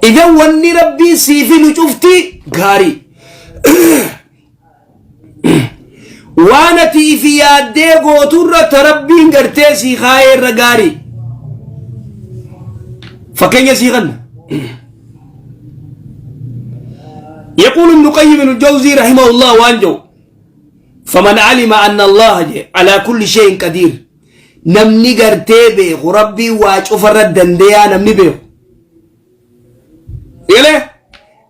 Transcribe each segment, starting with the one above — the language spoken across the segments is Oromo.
Idan wanni Rabbiin sii filu cufti gaarii. Waan ati ifi yaaddee gooturra ta Rabbiin gartee sii kaayee irra gaarii. Fakkeenya sii kanna. يقول ابن قيم الجوزي رحمه الله وانجو فمن علم أن الله على كل شيء قدير namni gartee beeku Rabbiin waa cufarra dandeeyaa namni beeku. Elee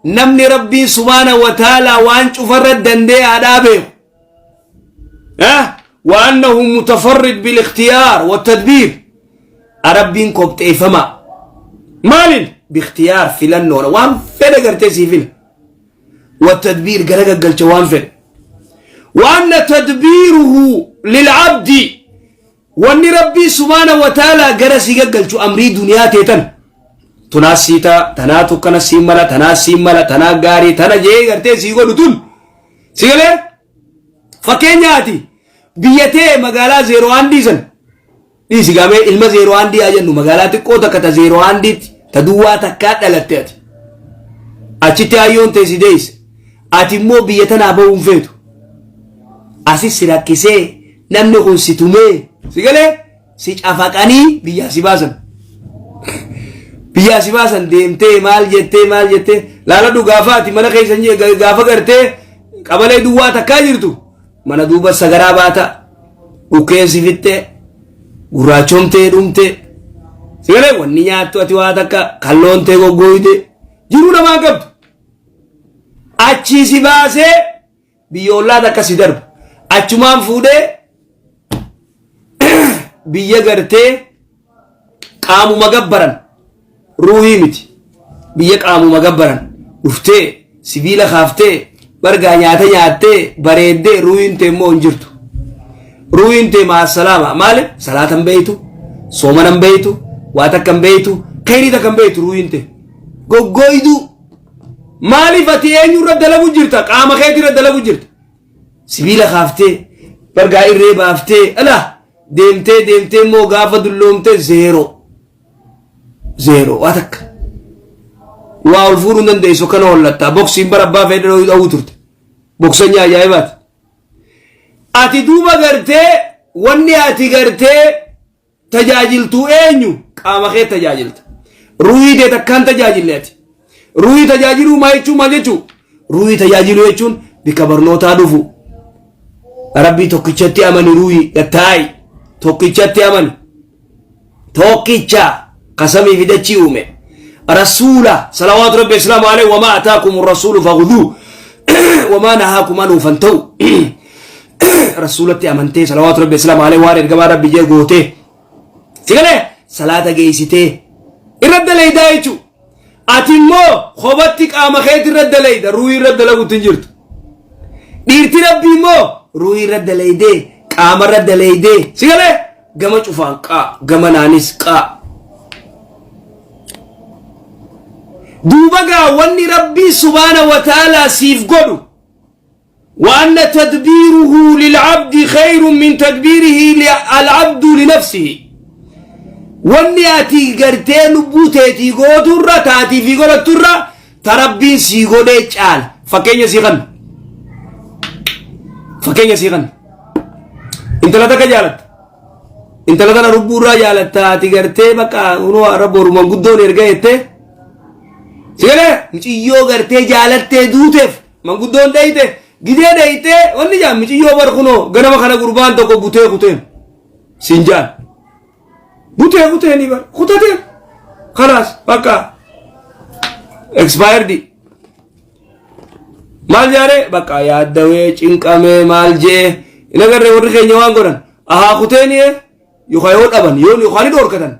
namni Rabbiin subhaana wa ta'ala waan cufarra dandeeyaadhaa beeku. وأنه متفرد بالاختيار والتدبير ربين كوبتيفما مالين باختيار فيلنو وان فدا غرتي سي فيل والتدبير غرغ قلت وان فدا وأن تدبيره للعبد Wanni Rabbii subhaanahu wa ta'aalaa gara si gaggalchu amrii duniyaa tee tana. Tunaas sii ta'a, tanaatu akkana siin mala, tanaas siin mala, tanaa gaarii, tana jee gartee sii godhu tun. Si galee? Fakkeenya ati biyya tee magaalaa zeeroo aandii san dhiisi gaamee ilma zeeroo aandii haa jennu magaalaa xiqqoo takka ta zeeroo aandiitti ta duwwaa takkaa dhalatte ati. Achitti hayyoon tee si deeyse. Ati immoo biyya tanaa ba'uu hin feetu. Asis si rakkisee namni kun si tumee si galee si cafaqanii biyyaa si baasan. Biyyaa si baasan deemtee maal jettee maal jettee laaladhu gaafa ati mana keessa hin jee- gaafa gartee qabalee duwwaa takkaa jirtu mana duuba sagaraa baata dhukkeen si fixxee gurraachomtee dhumtee si galee wanni nyaattu ati waa takka kalloontee goggooyte jiruu namaa qabdu. Achii si baasee biyya ollaa takka si darba. Achumaan fuudhee biyya gartee qaamuma gabbaran ruuhii miti. Biyya qaamuma gabbaran dhuftee sibiila kaaftee bargaa nyaata nyaattee bareeddee ruuhiin tee immoo hin jirtu. Ruuhiin tee maasalaama maaliif salaata hin beeytu soomana hin beeytu waa takka hin beeytu kheyrii takka hin beeytu ruuhiin tee. Goggooyduu Maaliif ati eenyu irra dalagu jirta? Qaama keetii irra dalagu jirta. Sibiila kaaftee, bargaa irree baaftee, ala deemtee deemtee immoo gaafa dulloomte zeeroo. Zeeroo waa takka. Waa ol fuudhuu hin dandeessu akkana hollatta. Boksiin bara abbaa fedhe dhawuu turte. Boksanya ajaa'ibaati. Ati duuba gartee wanni ati gartee tajaajiltu eenyu? Qaama kee tajaajilta. Ruuhii tee takkaan tajaajille ati. Ruuhii tajaajiluu maa jechuun maal jechuu? Ruuhii tajaajiluu jechuun bikka barnootaa dhufu. Rabbii tokkichatti amani ruuhii gattaa'i. Tokkichatti amani. Tokkicha kasamii fi dachii uume. Rasuula salawaatu rabbi islaamu alayhi wamaa ataakum rasuulu fakhuduu wamaa nahaakum anhu fanta'u. Rasuulatti amantee salawaatu rabbi islaamu alayhi waan ergamaa rabbi jee gootee si galee salaata geessitee irra dalaydaa jechuu ati immoo kophatti qaama keetti irra dalayda ruuhii irra dalaguutti hin jirtu dhiirti rabbii immoo ruuhii irra dalaydee qaama irra dalaydee si galee gama cufaan qaa gama naanis qaa duuba gaa wanni rabbii subhaana wa ta'aalaa siif godhu وأن تدبيره للعبد خير من تدبيره العبد لنفسه wanni ati gartee lubbuu teetii gooturra taatii fi godhatturra ta rabbiin sii godhee caala fakkeenya sii kanna fakkeenya sii kanna intala takka jaalatta intala tana lubbuu irraa jaalatta ati gartee bakka unoo rabbi orumaan guddoon erga jettee si galee muciyyoo gartee jaalattee duuteef Manguddoon dheyxe gidee dheyxee wanni jaan miciyyoo bar kunoo ganama kana gurbaan tokko butee kuteen siin jaan butee kuteeni bar kutateen kalaas bakka expired maal jaaree bakka yaaddawee cinqamee maal jee hin agarree warri keenya waan godhan ahaa kuteeni yookaan yoo dhaban yoo yookaan ni dhoorkatan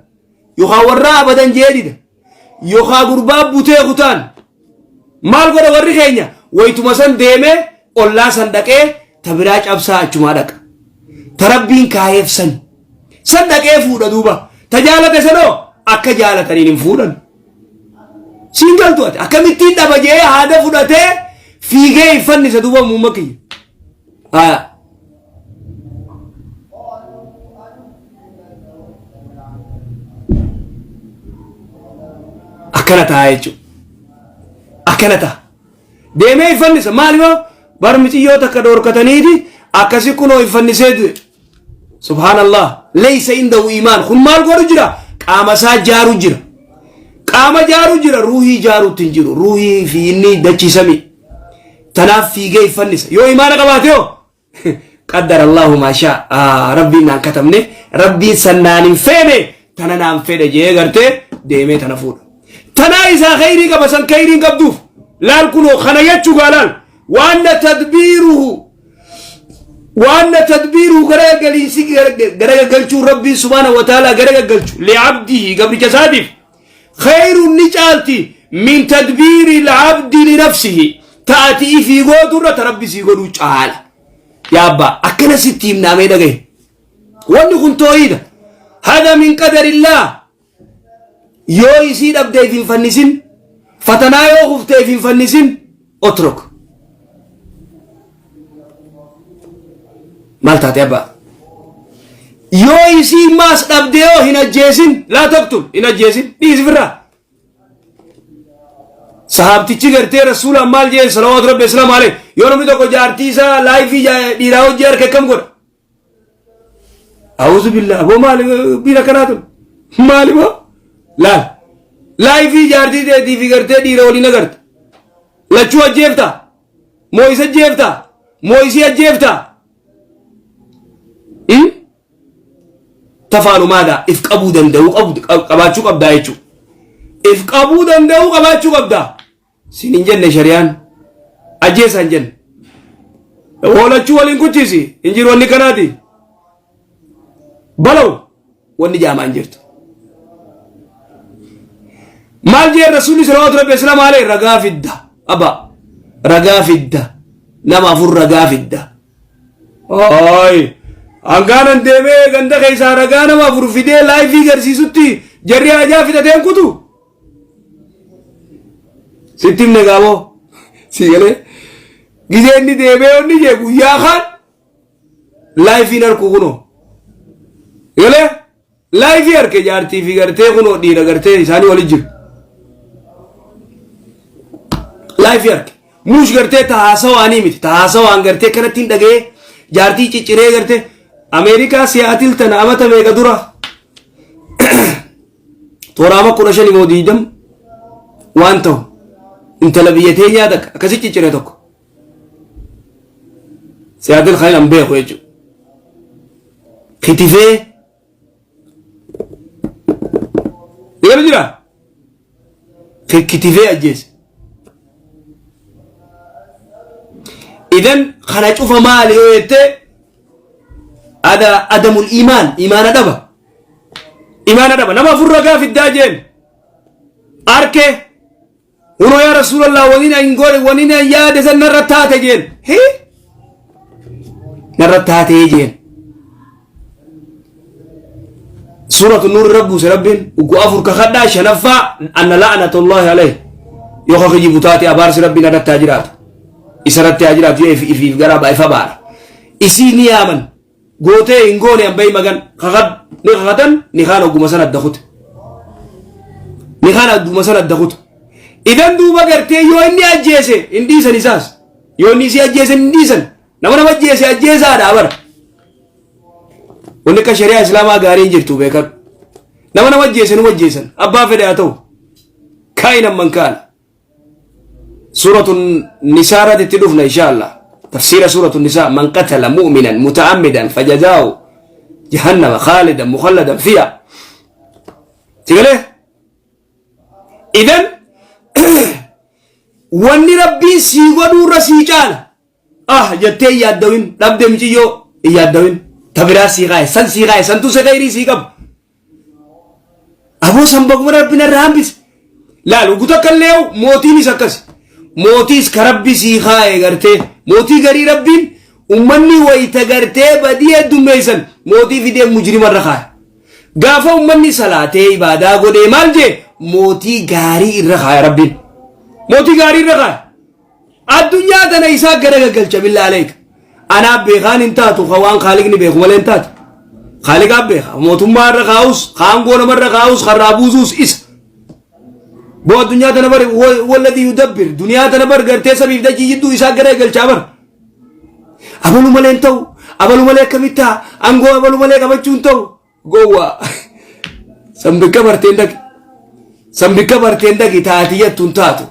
yookaan warraa abadan jee dida yookaan gurbaa butee kutaan maal godha warri keenya wayituma san deemee ollaa san dhaqee ta biraa cabsaa achumaa dhaqa ta rabbiin kaayeef san san dhaqee fuudha duuba ta jaalate sanoo akka jaalataniin hin fuudhan siin galtu ati akkamittiin dhaba jee haada fudhatee fiigee hin fannisa duuba muumma kiyya Aya. Akkana ta'a jechuudha. Akkana ta'a. Deemee iffannisa. Maali moo? Bar miciyyoo takka dhoorkataniiti akkasi kunoo iffannisee du'e. Subhaanallah. Leeysa indahu iimaan. Kun maal godhu jira? Qaama isaa jaaru jira. Qaama jaaru jira. Ruuhii jaaruutti hin jiru. Ruuhii fi inni dachiisami. Tanaaf fiigee iffannisa. Yoo imaana qabaate hoo? Qaddara Allahu maa shaa. Ah, Rabbiin naan katabne. Rabbiin san naan hin feene. Tana naan fedhe jee gartee deemee tana fuudha. Tanaa isaa khayrii qaba san khayrii hin qabduuf. Laal kunoo kana jechuu gaa laal. Waan na tadbiiruhu waan na tadbiiruhu gara gaggaliinsi gara gaggalchuu Rabbiin subhaana wa ta'ala gara gaggalchu li'abdihi gabricha isaatiif khayrun ni caalti min tadbiiri l'abdi li nafsihi ta'ati ifii gooturra ta Rabbi sii godhuu caala. Yaa abbaa akkana sitti himnaamee dhagaye. Wanni kun toohiidha. Hada min qadarillaah. Yoo isii dhabde if hin fannisin, fatanaa yoo kufte if hin fannisin, otrok. Maal taate abbaa? Yoo isii maas dhabde yoo hin ajjeesin, laa taqtul hin ajjeesin, dhiisi firraa. Sahaabtichi gartee rasuulaan maal jeen salawaatu rabbi islaam alayhi yoo namni tokko jaartii isaa laayifii dhiiraa hojii harka akkam godha? A'uuzu billah aboo maali bira kanaa tun maali boo laal laayifii jaartii teetii fi gartee dhiira waliin agarta lachuu ajjeefta moo isa ajjeefta moo isii ajjeefta tafaalu maadha if qabuu danda'uu qabaachuu qabdaa jechuudha if qabuu danda'uu qabaachuu qabdaa. Siin hin jenne shari'aan. Ajjeesa hin jenne. Hoolachuu waliin kuchisi. Hin jiru wanni kanaati. Balaw wanni jaamaa hin jirtu. Maal jeen rasuulli salawaatu rabbi islaam alee ragaa fidda. Abba ragaa fidda. Nama afur ragaa fidda. Ay hangaanan deemee ganda keessaa ragaa nama afur fidee laayifii garsiisutti jarri hajaa fixateen kutu. Sitti himne gaaboo si galee gizee inni deemee onni jee guyyaa kaan laayifiin harku kunoo galee laayifii harke jaartii fi gartee kunoo dhiira gartee isaanii wali jiru laayifii harke muush gartee tahaasawaanii miti tahaasawaan gartee kanatti hin dhaga'ee jaartii cicciree gartee Ameerikaa siyaatil tana amata meeqa dura Tooraama 15 moo 20 waan ta'u intala biyya teenyaa takka akkasi ciccire tokko. Siyaatil kan hin beeku jechuudha. Kitifee Dhiirri jira. Kitifee ajjeese. Idan kana cufa maali yoo jette ada adamul imaan imaana dhaba. Imaana dhaba. Nama afur ragaa fiddaa jeen. Arke. Hunoo yaa Rasuulallah waniin an godhe waniin an yaade san narra taate jeen. Hii? Narra taatee jeen. Suuratu Nuur irra buuse Rabbiin ugu afur kakadhaa shanaffaa anna la'anatullahi alayhi. Yoo ka kijibu taate abaarsi Rabbiin irratti haa jiraatu. Isa irratti haa jiraatu yoo ifiif garaa ifa baara. Isii ni yaaman. Gootee hin goone an bahi magan kakad ni kakatan ni kaan ogguma san adda kute. Ni kaan ogguma san adda kute. Idan duuba gartee yoo inni ajjeese hin dhiisan isaas. Yoo inni isii ajjeese hin dhiisan. Nama nama ajjeese ajjeesaadha bara. Wanni akka shari'aa islaamaa gaarii hin jirtu beekadhu. Nama nama ajjeese numa ajjeesan. Abbaa fedhe haa ta'u. Kaa'inan man kaana. Suuratu Nisaa irratti itti dhufna insha Allah. Tafsiira suuratu Nisaa man qatala mu'minan muta'ammidan fajazaa'u jahannama khaalidan mukhalladan fiha. Sigalee? Idan wanni rabbiin sii godhuurra sii caala. Ah jettee hin yaaddawin dhabde miciyyoo hin yaaddawin ta biraa sii kaa'e san sii kaa'e santu se khayrii sii qaba. Aboo san baguma rabbi narra hambise. Laal ugu takka illee mootiinis akkas. Mootiis ka rabbi sii kaa'e gartee mootii garii rabbiin ummanni wayita gartee badii heddummeessan mootii fidee mujrima irra kaa'e. Gaafa ummanni salaatee ibaadaa godhee maal jee mootii gaarii irra kaa'e rabbiin. Mootii gaarii irra kaa'e. Addunyaa tana isaa gara gaggalcha billaa aleeka. Anaa beekaan hin taatu ka waan kaaliqni beeku malee hin taatu. Kaaliqaa beeka. Mootummaa irra kaa'us, ka aangoo namarra kaa'us, karraa buusuus isa. Boo addunyaa tana bar walladii yudabbir duniyaa tana bar gartee samiif dachii jidduu isaa gara galchaa bar. Abalu malee hin ta'u. Abalu malee akkamitti ta'a? Aangoo abalu malee qabachuu hin ta'u. Gowwaa. San bikka barteen dhaqi. San bikka barteen dhaqi taati jettu hin taatu.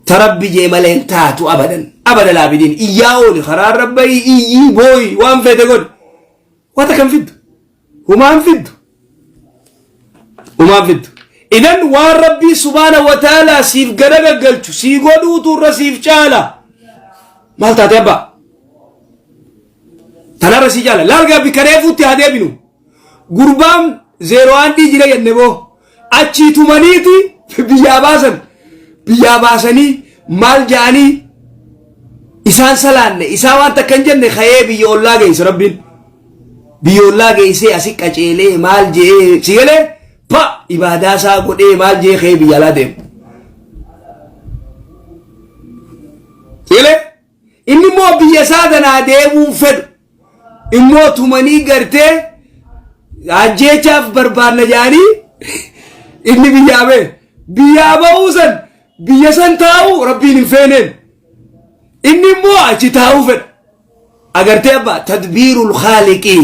Tarabbi jee malee hin taatu abadan. Abada laabidiin iyyaa ooli karaa rabbayi iyyii booyi waan feete godhi. Wanta kan fiddu. Humaan fiddu. Humaan fiddu. Idan waan rabbii subhaana wa ta'ala siif gara gaggalchu sii godhuutu irra siif caala. Maal taate abbaa? Tanarra sii caala. Laal gaabbi kareefuutti haa deebinu. Gurbaan zeeroo aandii jira jenne boo. Achii tumaniiti biyyaa baasan. Biyyaa baasanii maal ja'anii isaan salaanne isaa waan takka hin jenne ka'ee biyya ollaa geesse rabbiin. Biyya ollaa geessee asi qaceelee maal je'ee si galee pa ibaadaa isaa godhee maal je'ee ka'ee biyya alaa deema. Si galee inni immoo biyya isaa tanaa deemuun fedhu immoo tumanii gartee ajjeechaaf barbaanna jedhanii inni biyyaa ba'e. Biyyaa ba'uu san biyya san taa'u rabbiin hin feeneen. Inni immoo achi taa'uu fedha. Agartee abbaa tadbiirul khaaliqii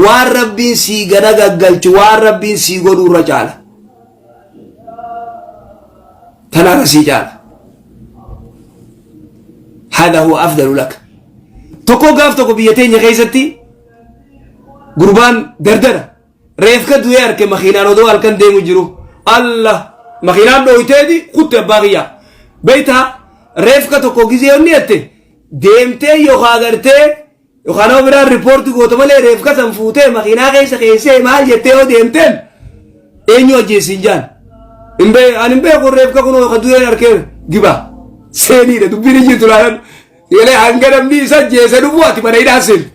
waan rabbiin sii gada gaggalchu waan rabbiin sii godhuu irra caala. Tanarra sii caala. Hada huwa afdalu lak. Tokko gaaf tokko biyya teenya keessatti gurbaan dardara reefka du'ee arke makiinaan odoo halkan deemu jiru Allah makiinaan dhooyteeti kutte abbaa kiyyaa. Beeytaa reefka tokko gizee onni jette deemtee yookaan agartee yookaan nama biraan riippoortii goota malee reefka san fuutee makiinaa keessa keessee maal jettee yoo deemteen eenyu ajjeesiin jaan. Hin bee ani hin beeku reefka kun ka du'een arkee giba seeniidha dubbiin hin jirtu laalan yelee hanga namni isa ajjeese dhufu ati mana hidhaa seentu.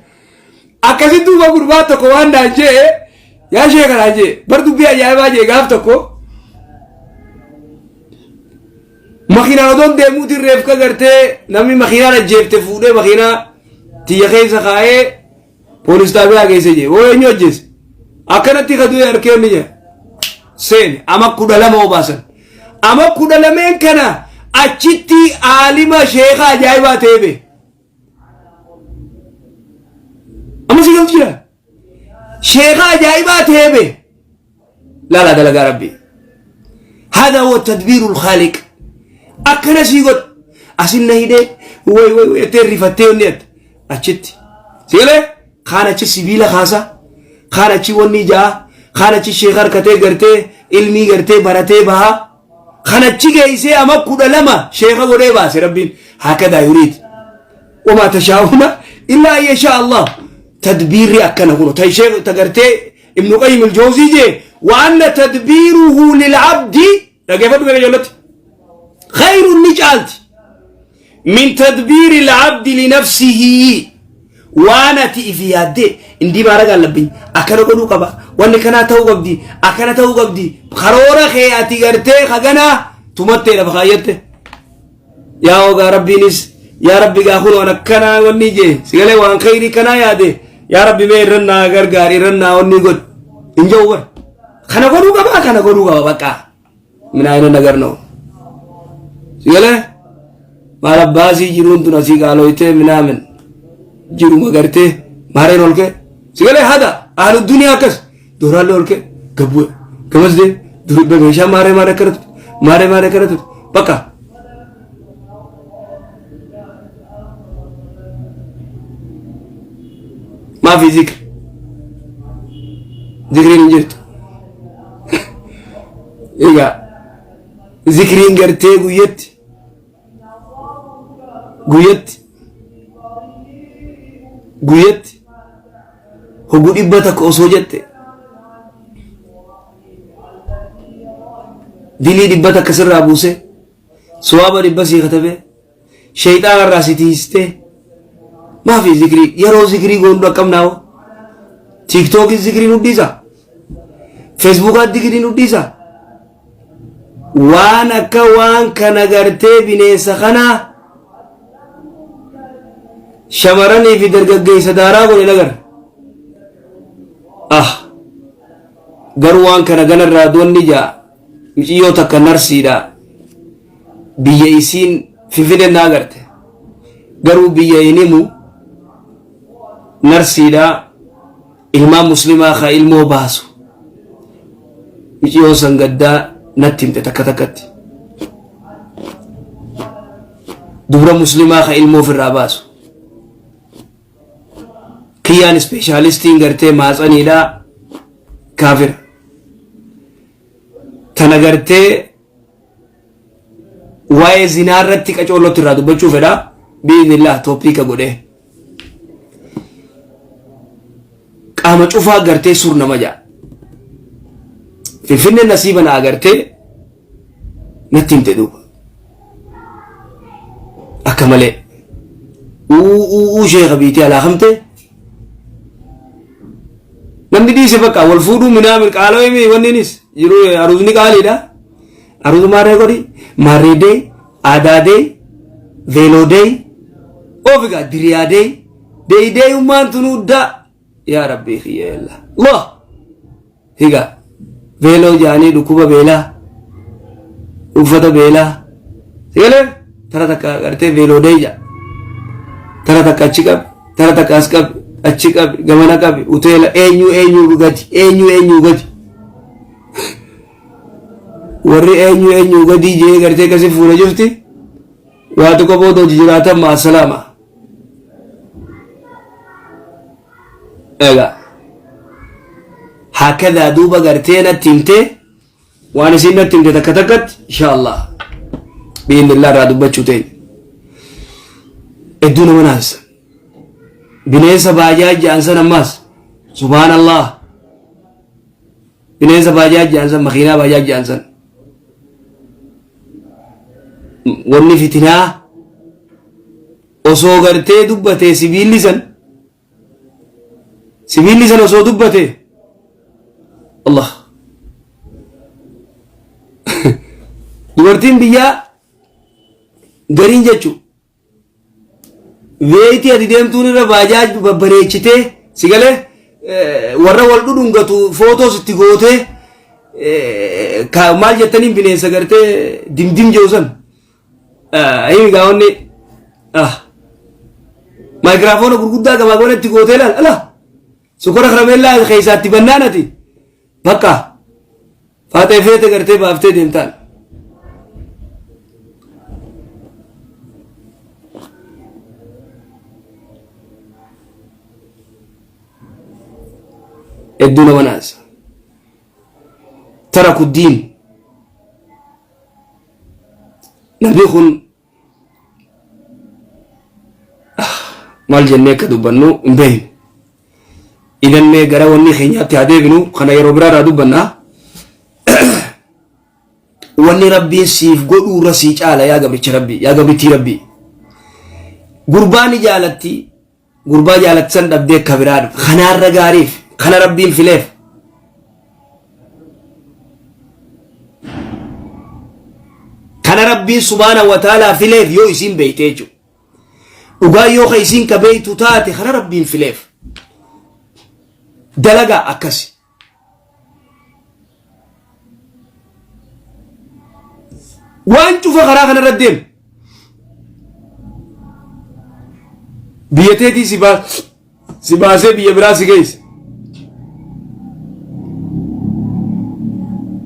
Akkasitti duuba gurbaa tokko waan naan jee yaa sheeka naan jee bar dubbii ajaa'ibaa jee gaaf tokko Makiinaan odoon deemuutiin reefka gartee namni makiinaan ajjeefte fuudhee makiinaa tiyya keessa kaa'ee poolis xaabiyaa keessa jee. Hoo eenyu ajjeese? Akkanatti ka du'e harkee inni jee. Seeni ama 12 obaasan. Ama 12n kana achitti aalima sheeka ajaa'ibaa ta'ee bee. Amma si galtu jira. Sheeka ajaa'ibaa ta'ee bee. Laalaa dalagaa rabbii. Hada huwa tadbiirul khaaliq. Akkana sii godha. Asin na hidhee way way way jettee rifattee onni jette. Achitti. Sigalee kaan achi sibiila kaasa. Kaan achi wanni ijaa. Kaan achi sheeka harkatee gartee ilmii gartee baratee bahaa. Kan achi geessee ama 12 sheeka godhee baase rabbiin. Hakadaa yuriid. Wamaa tashaa'uuna illaa an yashaa Allah. Tadbiirri akkana kuno. Ta ishee ta gartee Ibnu Qayyim al-Jawzii jee wa anna tadbiiruhu lil'abdi dhageeffadhu mee ijoollatti khayrun ni caalti min tadbiiri al-abdi linafsihi waan ati ifi yaaddee indii maaraga allabbin akkana godhuu qaba wanni kanaa ta'uu qabdi akkana ta'uu qabdi karoora kee ati gartee kaganaa tumattee lafa kaayyatte Yaa ogaa rabbiinis yaa rabbi gaa kun waan akkanaa wanni jee sigalee waan khayrii kanaa yaade yaa rabbi mee irran naa gargaari irran naa wanni godhi hin jedhu bar kana godhuu qabaa kana godhuu qaba bakka minaa hin nagarnoo sigalee maal abbaasii jiruun tun asii qaaloytee minaamin jiruma gartee maareen olkee sigalee hada ahlu duniyaa akkas dooraallee olkee gabbu'e gamas deem duri meeshaa maaree maaree akkana turte maaree maaree akkana turte bakka maafi zikri zikriin hin jirtu egaa zikriin gartee guyyatti guyyatti guyyatti hogu 100 osoo jette dilii 100 sirraa buuse suwaaba 100 sii katabee sheeyxaana irraa si tiistee maafi zikrii yeroo zikrii goonu dhaqqabnaa hoo tiiktookiin zikrii nu dhiisa feesbuukaan zikrii nu dhiisa waan akka waan kana gartee bineensa kanaa shamaranii fi dargaggeessa daaraa godhe nagar ah garuu waan kana ganarraa doonni ja'a. Miciyyoo takka narsiidha. Biyya isiin Finfinneen na agarte. Garuu biyya hin himu narsiidha. Ilmaan muslimaa ka ilmoo baasu. Miciyyoon san gaddaa natti himte takka takkatti. Dubra muslimaa ka ilmoo ofirraa baasu. Kiyyaan ispeeshaalistiin gartee maatsaniidha kaafira. Tana gartee waa'ee zinaa irratti qacoollotti irraa dubbachuu fedha. Biiznillah tooppiika godhee. Qaama cufaa gartee sur nama ja'a. Finfinneen nasiiba na agartee natti himte duuba. Akka malee. Uu uu uu sheekha biitii alaa kamtee. Namni dhiise bakka wal fuudhuu minaamin qaalawee mi wanniinis jiru aruuzni qaaliidha. Aruuza maarree godhi maarree dee aadaa dee veeloo dee ofigaa diriyaa dee deeyideeyummaan tunuu daa yaa rabbii kiyya yalla Allah higa veeloo jaanii dhukkuba beelaa uffata beelaa sigalee tara takka gartee veeloo dee jaa tara takka achi qabi tara takka as qabi achi qabi gamana qabi uteela eenyu eenyu gadi eenyu eenyu gadi warri eenyu eenyu gadii jee gartee kasi fuula jirti waa tokko booda hojii jiraatan maasalaama egaa hakadaa duuba gartee natti himtee waan isiin natti himte takka takkatti insha allah biiznillah irraa dubbachuu teenya hedduu nama naasisa bineensa baajaaj jedhan san ammaas subhaanallah bineensa baajaaj jedhan san makiinaa baajaaj jedhan san wanni fitinaa osoo gartee dubbatee sibiilli san sibiilli san osoo dubbatee Allah dubartiin biyyaa gariin jechuun Veeyitii ati deemtuun irra baajaaj babbareechitee si galee warra wal dhudhungatu footoos itti gootee maal jettaniin bineensa gartee dimdim jedhu san himi gaa'onni maayikiraafoona gurguddaa gamaa gamana itti gootee laal ala sukara karameellaa keessaa itti bannaan ati bakka faaxee feete gartee baaftee deemtaan. Hedduu nama naasa. Taraku diin. Namni kun maal jennee akka dubbannu hin beeknu. Idan mee gara wanni keenyaatti haa deebinu kana yeroo biraa irraa dubbanna. Wanni rabbiin siif godhuu irra sii caala yaa gabricha rabbii yaa gabrittii rabbii. Gurbaa ni jaalatti gurbaa jaalatti san dhabdee akka biraa dhufe kanaarra gaariif kana rabbiin fileef. Kana rabbiin subhaana wa ta'ala fileef yoo isiin beeyte jechuudha. Dhugaa yoo ka isiin ka beeytu taate kana rabbiin fileef. Dalagaa akkasi. Waan cufa karaa kanarra deemu. Biyya teetii si baasee biyya biraa si geesse.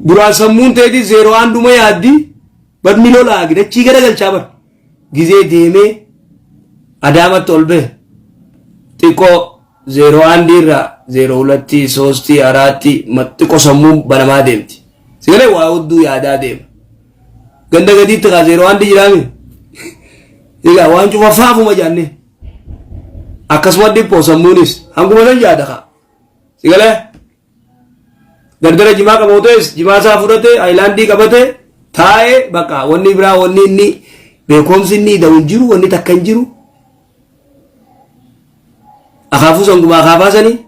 Duraan sammuun teetii zeeroo handuma yaaddi badni lolaa gidachii garagalchaa bar. Gizee deemee Adaamatti ol bahe xiqqoo zeeroo aandii irraa zeeroo hulattii soostii araatti xiqqoo sammuun banamaa deemti. Sigalee waa hedduu yaadaa deema. Ganda gadiitti kaa zeeroo aandii jiraami. Egaa waan cufa faafuma jaanne. Akkasuma dhiphoo sammuunis hanguma san yaada kaa. Sigalee Dardara jimaa qabu ta'es jimaa isaa fudhate ayilaandii qabate taa'ee bakka wanni biraa wanni inni beekumsi inni ida'u hin jiru wanni takka hin jiru. Akaafuu sanguma akaafaa sanii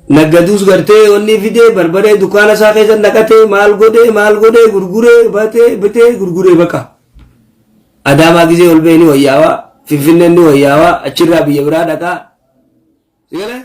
naggaduus gartee wanni fidee barbaree dukkaana isaa keessa naqatee maal godhee maal godhee gurguree batee bitee gurguree bakka. Adaamaa gizee ol ba'e ni wayyaawaa Finfinneen ni wayyaawaa achirraa biyya biraa dhaqaa. Sigalee?